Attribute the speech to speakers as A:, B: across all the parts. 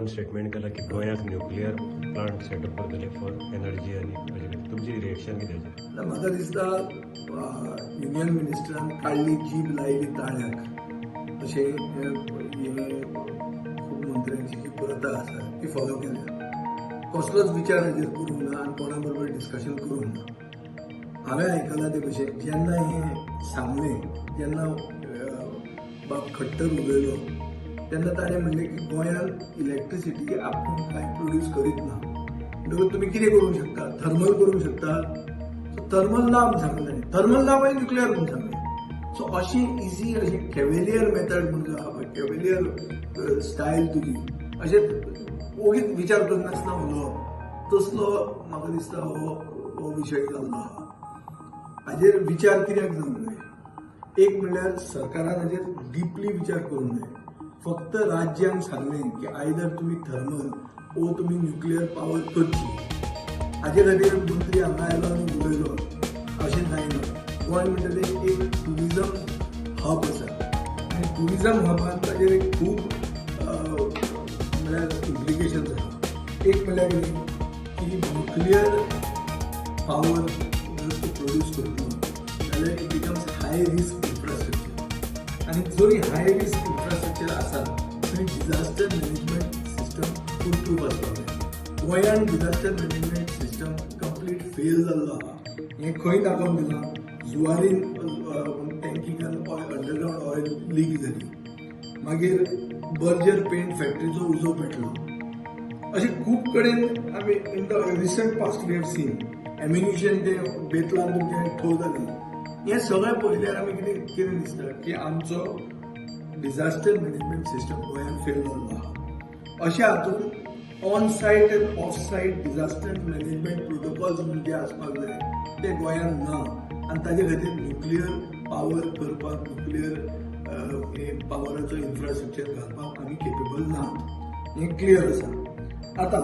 A: खट्टरान statement केला की गोंयाक न्युक्लियर प्लांट सेटअप करतले फॉर एनर्जी आनी हाजे खातीर. तुमची रिएक्शन कितें हाचेर?
B: ना, म्हाका दिसता युनियन मिनिस्टरान काडली जीब लायली ताळ्याक अशें हें खूब मंत्र्यांची जी प्रथा आसा ती फॉलो केल्या. कसलोच विचार हाजेर करूंक ना आनी कोणा बरोबर डिस्कशन करूंक ना. हांवें आयकलां ते भशेन, जेन्ना हें सांगलें, जेन्ना बाब खट्टर उलयलो, तेन्ना ताणें म्हणलें की गोंयांत इलेक्ट्रिसिटी आपूण कांय प्रोड्यूस करीत ना, म्हणटकूच तुमी कितें करूंक शकता? थर्मल करूंक शकता. सो थर्मल ना म्हूण सांगलें ताणें. थर्मल ना मागीर न्युक्लियर म्हूण सांगलें. सो अशी इजी, अशी कॅवेलियर मेथड म्हूण जो आहा पळय, कॅवेलियर स्टायल तुजी, अशें ओगीच विचार करनासतना उलोवप, तसलो म्हाका दिसता हो हो विशय जाल्लो आहा. हाजेर विचार कित्याक जावंक जाय? एक म्हणल्यार सरकारान हाजेर डिपली विचार करूंक जाय. फक्त राज्यांक सांगलें की आयदर तुमी थर्मल ओ तुमी न्युक्लियर पावर करची, हाजे खातीर मंत्री हांगा आयलो आनी उलयलो अशें जायना. गोंय म्हणटा तें एक टुरिजम हब आसा आनी टुरिजम हबान ताजेर एक खूब म्हळ्यार इम्प्लिकेशन्स आसा. एक म्हणल्यार कितें की न्युक्लियर पावर जर तूं प्रोड्यूस करतलो जाल्यार it becomes high risk infrastructure आनी जरी हाय रिस्क इन्फ्रास्ट्रक्चर आसा थंय disaster management system full proof आसपाक जाय. गोंयान disaster management system complete fail जाल्लो आहा. हें खंय दाखोवन दिलां? जुवारीन टँकीकान अंडरग्रावंड ऑयल लीक जाली, मागीर बर्जर पेंट फॅक्टरीचो उजो पेटलो. अशें खूब कडेन आमी in the recent past we have seen ammunition ते बेतलान तुमचें ठो जालें. हें सगळें पळयल्यार आमी कितें कितें दिसता की आमचो डिझास्टर मॅनेजमेंट सिस्टम गोंयांत फेल जाल्लो आहा. अशें हातूंत on site and off site disaster management protocols म्हणजे आसपाक जाय, ते गोंयांत ना आनी ताजे खातीर न्युक्लियर पावर करपाक, न्युक्लियर पावराचो इन्फ्रास्ट्रक्चर घालपाक आमी केपेबल ना, हें क्लियर आसा. आतां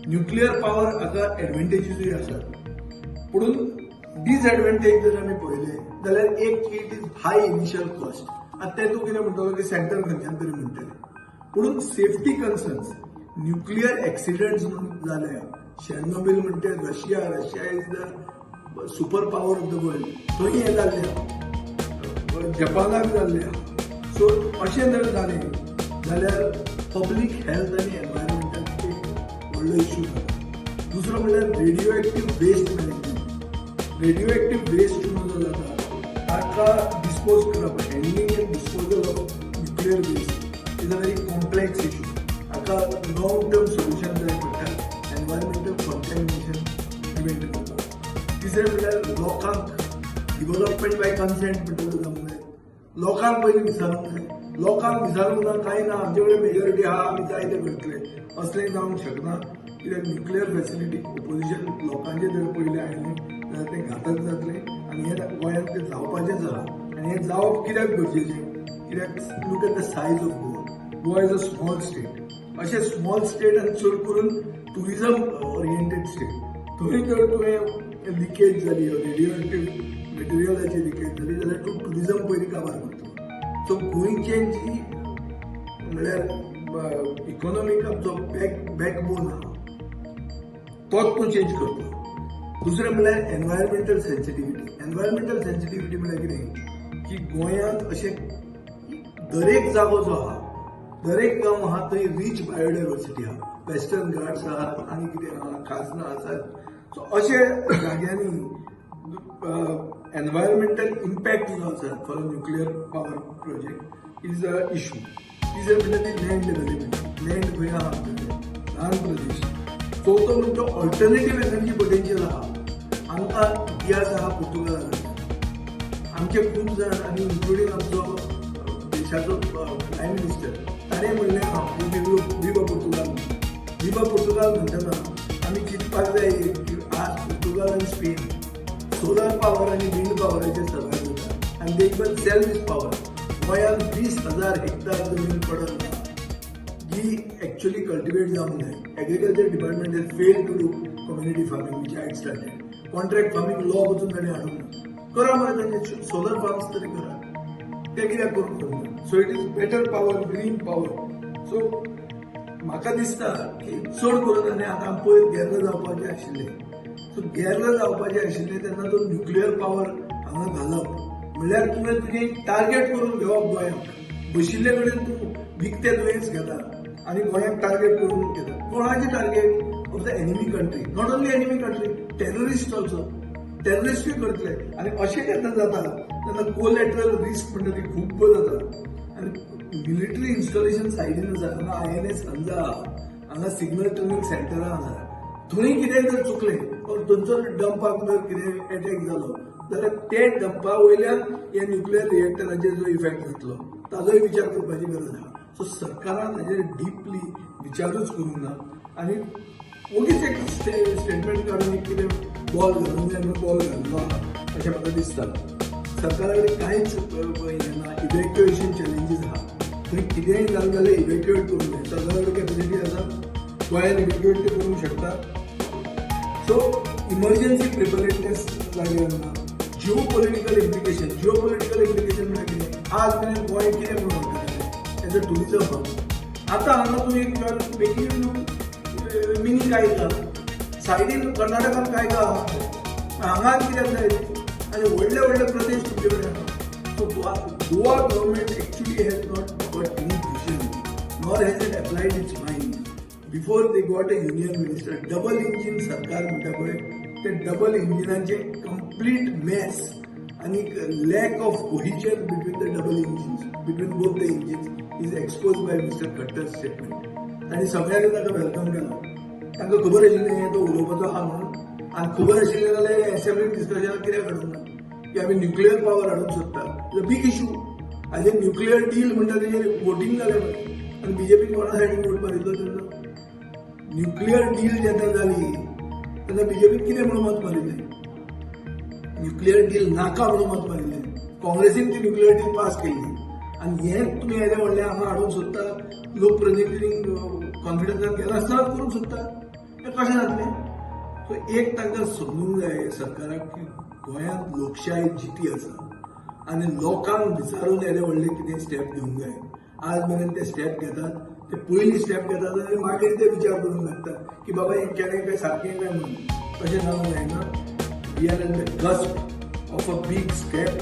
B: न्युक्लियर पावर हाका एडवांटेजीसूय आसात, पुणून डिसएडवांटेज जर आमी पळयले जाल्यार एक, it is high initial cost. आतां ते तूं कितें म्हणटलो की सेंटर खंयच्यान तरी म्हणटले, पुणून सेफ्टी कन्सर्न्स, न्युक्लियर एक्सिडंट्स म्हणून जाले, शेर्नोबील म्हणटे Russia, Russia is the super power of the world, थंय हें जाल्लें आहा, जपानाक जाल्लें आहा. सो अशें जर जालें जाल्यार पब्लीक हेल्थ आनी एनवायरमेंटाक एक व्हडलो इश्यू जाता. दुसरो म्हणल्यार radio active waste management. Radio active waste म्हणून जो जाता ताका डिस्पोज करप, handling and disposal of nuclear waste is a very complex issue. हाका लॉंग टर्म सोल्युशन जाय पडटा एनवायरमेंटल कॉन्टॅमिनेशन प्रिवेंट करपाक. तिसरें म्हणल्यार लोकांक डिवलपमेंट बाय कन्सेंट म्हणटा जावंक जाय. लोकांक पयलीं विचारूंक जाय. लोकांक विचारूंक ना, कांय ना, आमचे कडेन मेजॉरिटी आहा, आमी जाय तें करतले, असलें जावंक शकना. कित्याक न्युक्लियर फॅसिलिटी ओपोजिशन लोकांचें जर पयलीं आयलें जाल्यार तें घातक जातलें आनी हें गोंयांत तें जावपाचेंच आहा. आनी हें जावप कित्याक गरजेचें? कित्याक look at the size of Goa. Goa is a small state. अशें स्मॉल स्टेट आनी चड करून टुरिजम ओरिएंटेड स्टेट, थंय जर तुवें लिकेज जाली, रेडियो एक्टिव्ह मटेरियलाची लिकेज जाली जाल्यार तूं टुरिजम पयलीं काबार करतलो. सो गोंयचें जी म्हणल्यार इकॉनॉमीक आमचो बॅकबोन आहा, तोच तूं चेंज करतलो. दुसरें म्हणल्यार एनवायरमेंटल सेन्सिटिविटी. एनवायरमेंटल सेन्सिटिविटी म्हणल्यार कितें की गोंयांत अशें दरेक जागो जो आहा, दरेक गांव आहा, थंय रीच बायोडायवर्सिटी आहा. वेस्टर्न घाट्स आहात आनी कितें आहा, खाजनां आसात. सो अशे जाग्यांनी एनवायरमेंटल इम्पॅक्ट जो आसा for a nuclear power project is a issue. तिसरें म्हणल्यार ती लँड अवेलेबिलिटी. लँड खंय आहा आमचे कडेन? ल्हान प्रदेश. चवथो म्हणटा ऑल्टरनेटीव एनर्जी पोटेन्शियल आहा. आमकां इतिहास आहा पुर्तुगाला कडल्यान. आमचे खूब जाण आनी इन्क्लुडींग आमचो देशाचो प्रायम मिनिस्टर, ताणें म्हणलें आहा, "विवा पुर्तुगाल". विवा पुर्तुगाल म्हणटना आमी चिंतपाक जाय की आज पुर्तुगाल आनी स्पेन सोलर पावर आनी विंड पावराचेर सर्वायव जाता आनी they even sell this power. गोंयांत 20,000 हेक्टर जमीन पडत ना जी एक्च्युअली कल्टिवेट जावंक जाय. Agriculture department has failed to do community farming, which I started. Contract farming law पसून ताणें हाडूंक ना. करा मरे तांचे सोलर फार्म्स तरी करा. ते कित्याक करूंक ना? So it is better power, green power. So म्हाका दिसता की चड करून आनी आतां पयर गेल्लो जावपाचें आशिल्लें. सो गेल्लो जावपाचें आशिल्लें तेन्ना तो न्युक्लियर पावर हांगा घालप म्हणल्यार तुवें तुजें टार्गेट करून घेवप. गोंयाक बशिल्ले कडेन तूं विकते दुयेंस घेता आनी गोंयाक टार्गेट करून घेता. कोणाचें target? Of the enemy country. Not only enemy country, terrorist also. टेररिस्टूय करतले. आनी अशें जेन्ना जाता तेन्ना कोलॅटरल रिस्क म्हणटा ती खूब जाता. आनी मिलिटरी इन्स्टॉलेशन सायडीन आसा. हांगा आयएनएस हंजा, हांगा सिग्नल ट्रेनिंग सेंटरां आसा. थंय कितेंय जर चुकलें ऑर थंयसर डंपाक जर कितें एटॅक जालो जाल्यार ते डंपा वयल्यान हे न्युक्लियर रिएक्टराचेर जो इफेक्ट जातलो ताजोय विचार करपाची गरज आसा. सो सरकारान हाजेर डिपली विचारूच करूंक ना आनी ओगीच एक स्टेटमेंट काडून एक कितें बॉल घालूंक जाय म्हणून बॉल घाल्लो आहा अशें म्हाका दिसता. सरकारा कडेन कांयच हें ना. इव्हॅक्युएशन चॅलेंजीस आहा. थंय कितेंय जालें जाल्यार इव्हॅक्युएट करूंक जाय. सरकारा कडेन कॅपॅसिटी आसा? गोंयान इव्हॅक्युएट ते करूंक शकता? सो इमर्जन्सी प्रिपरेडनेस जाग्यार ना. Geo political implication म्हळ्यार कितें? आज मेरेन गोंय कितें म्हणून वळखताले? As a tourism hub. आतां हांगा तूं एक मेकिंग मिनी कायगा. सायडीन कर्नाटकान कायगा आहा. हांगा कित्याक जाय? आनी व्हडले व्हडले प्रदेश तुमचे कडेन आहा. So Goa government actually has not got any vision, nor has it applied its mind. Before they got a union minister, double engine सरकार म्हणटा पळय, ते डबल इंजिनाचे कंप्लीट मेस आनी lack of cohesion between the double engines, between both the engines, is exposed by Mr. Khattar statement. तांणी सगळ्यांनी ताका welcome केलो. तांकां खबर आशिल्लें हें तो उलोवपाचो आहा म्हणून. आनी खबर आशिल्लें जाल्यार एसेंब्लीन डिस्कशन कित्याक हाडूंक ना की आमी न्युक्लियर पावर हाडूंक सोदता? बीग इशू. हाजेर न्युक्लियर डील म्हणटा तेजेर वोटींग जालें मरे आनी बीजेपीन कोणा सायडीन वोट मारिल्लो तेन्ना? न्युक्लियर डील जेन्ना जाली तेन्ना बीजेपीन कितें म्हणून मत मारिल्लें? न्युक्लियर डील नाका म्हणून मत मारिल्लें. काँग्रेसीन ती न्युक्लियर डील पास केल्ली. आनी हें तुमी येदें व्हडलें हांगा हाडूंक सोदता, लोकप्रतिनिधींक कॉन्फिडन्सान घेनासतना करूंक सोदता, हें कशें जातलें? सो एक तांकां समजूंक जाय सरकाराक की गोंयांत लोकशाय जिती आसा आनी लोकांक विचारून येदें व्हडलें कितें स्टेप घेवंक जाय. आज मेरेन ते स्टेप घेतात, ते पयली स्टेप घेतात आनी मागीर ते विचार करूंक लागता की बाबा हें केलें काय सारकें काय म्हणून. तशें जावंक जायना. We are in the cusp of a big step,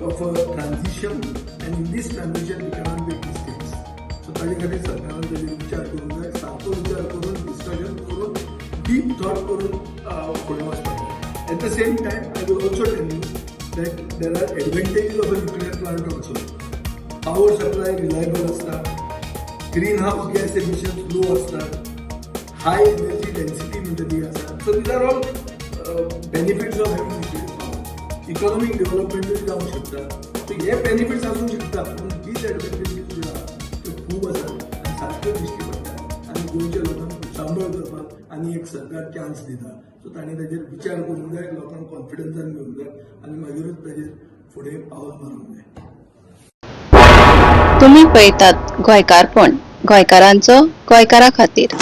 B: of a transition, and in this transition we cannot make mistakes. So ताजे खातीर सरकारान ताजेर विचार करूंक जाय. सारको विचार करून, डिस्कशन करून, डीप थॉट करून फुडें वचपाक जाय. At the same time, I will also tell you that there are advantages of a nuclear plant also. Power supply reliable आसता, green house gas emissions low आसतात, हाय एनर्जी डेन्सिटी म्हणटा ती आसा. So these are all benefits of having nuclear power. Economic डेव्हलपमेंटूय जावंक शकता. So हे benefits आसूंक शकता, पूण डिसएडवांटेजीस ज्यो आहा त्यो खूब आसात आनी सारक्यो दिश्टी पडटा. आनी गोंयच्या लोकांक सांबाळ करपाक आनी एक सरकार चान्स दिता. सो तांणी ताजेर विचार करूंक जाय, लोकांक कॉन्फिडन्सान घेवंक जाय आनी मागीरूच ताजेर फुडें पावल मारूंक जाय.
C: तुम्ही पळयतात गोंयकारपण, गोंयकारांचो गोंयकारा खातीर.